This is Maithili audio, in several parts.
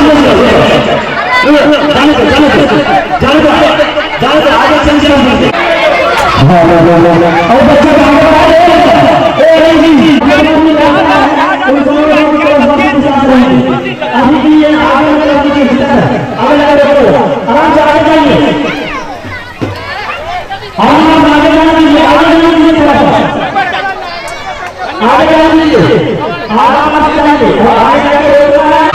जाने दो, जाने दो, जाने दो, जाने दो, आगे चल चल। और बच्चों को आगे बढ़ा दो। ए जी, अभी भी ये आगे लगा दीजिए, आगे लगा दो, आराम से आगे जाइए, आराम से आगे जाने दीजिए, आगे जाने दीजिए, थोड़ा सा आगे जाने दीजिए, आराम से जाइए और आगे जाके रोकना है।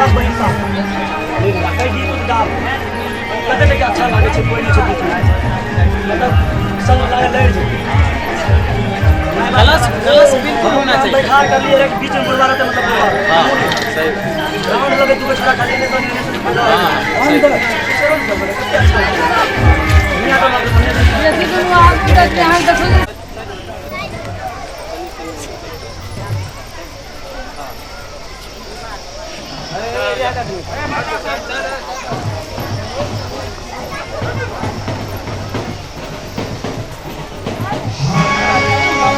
10 बहिन साथ कई गीत उत गाब कते देखै अच्छा लागै छै कोइ नहि छै बीचमे मतलब सब लागै लड़ि जेतै। कलश कलश बिल्कुल होना चाहिए। बैठा कर लिए रहे बीच में बुढ़वा रहते मतलब बुढ़वा। हाँ सही। राउंड लगे दूगो छोरा खाली नहीं तो नहीं सुन फायदा। हाँ सही। कते अच्छा लागै दुनिया तो मतलब बेसी दुनू आगू तक यहाँ देखो।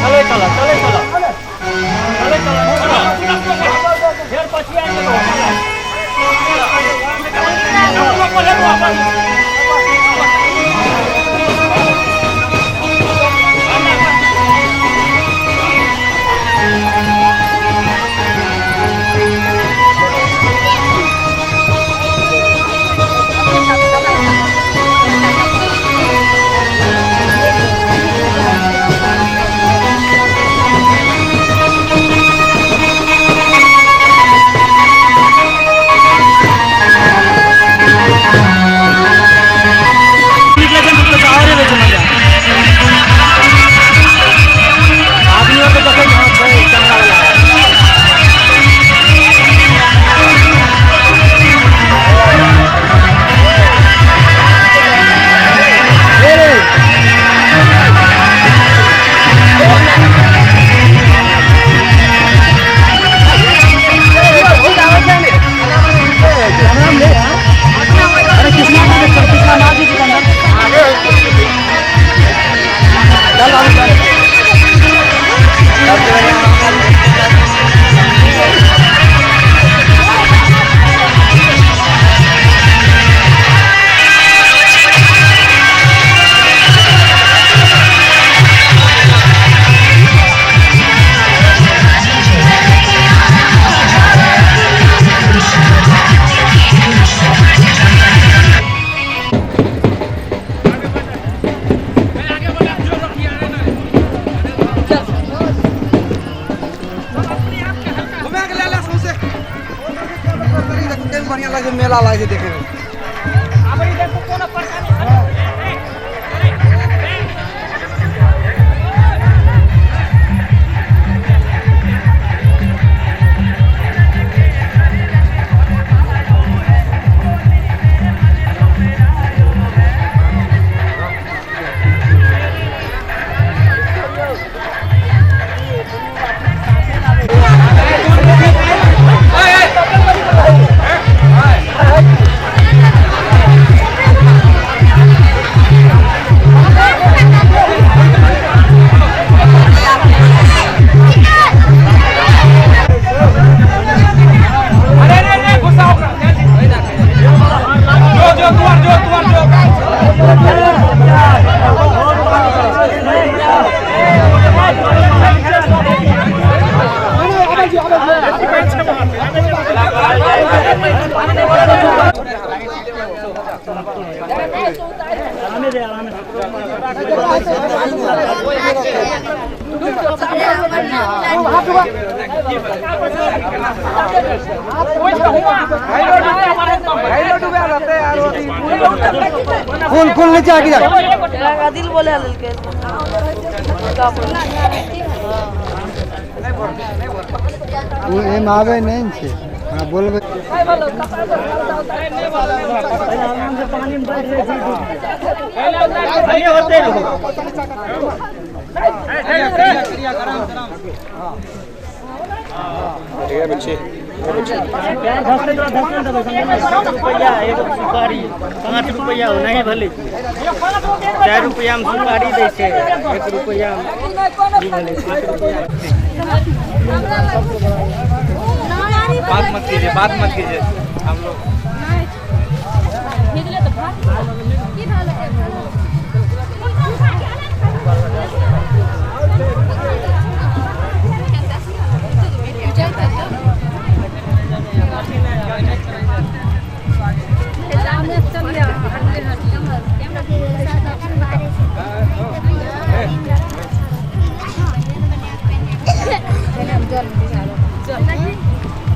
चले चला चले चला चले चला फेर पछुआ गेलो। नीक लगन तऽ आओर अबै छै मजा। आदमियों के देखै हँ छै कैमरा वाला। अरे कृष्णा का देखो, कृष्णा माँ जी के अंदर चल बाबू चल। घुमा के ले ले सौंसे। देखो बढ़िया लागे छै, मेला लागे छै देखे में। आरामे दे आरामे। फूल फूल नीचे आके जा। दिल बोले लेलकै। उ एम आबै नहि ने छै, हमरा बोलबै। आराम से पानी में बैठ रहे छी। होते रहो। पैर धसते तोरा धसने देबै संगे। रुपैआ एगो सुपारी 5 रुपैआ नहीं भेलै, 4 रुपैआ में सुपारी दै छै, 1 रुपैआ में ई भेलै 5 रुपैआ। बात मत कीजिए, बात मत कीजिए हम लोग। भेजले तऽ भात।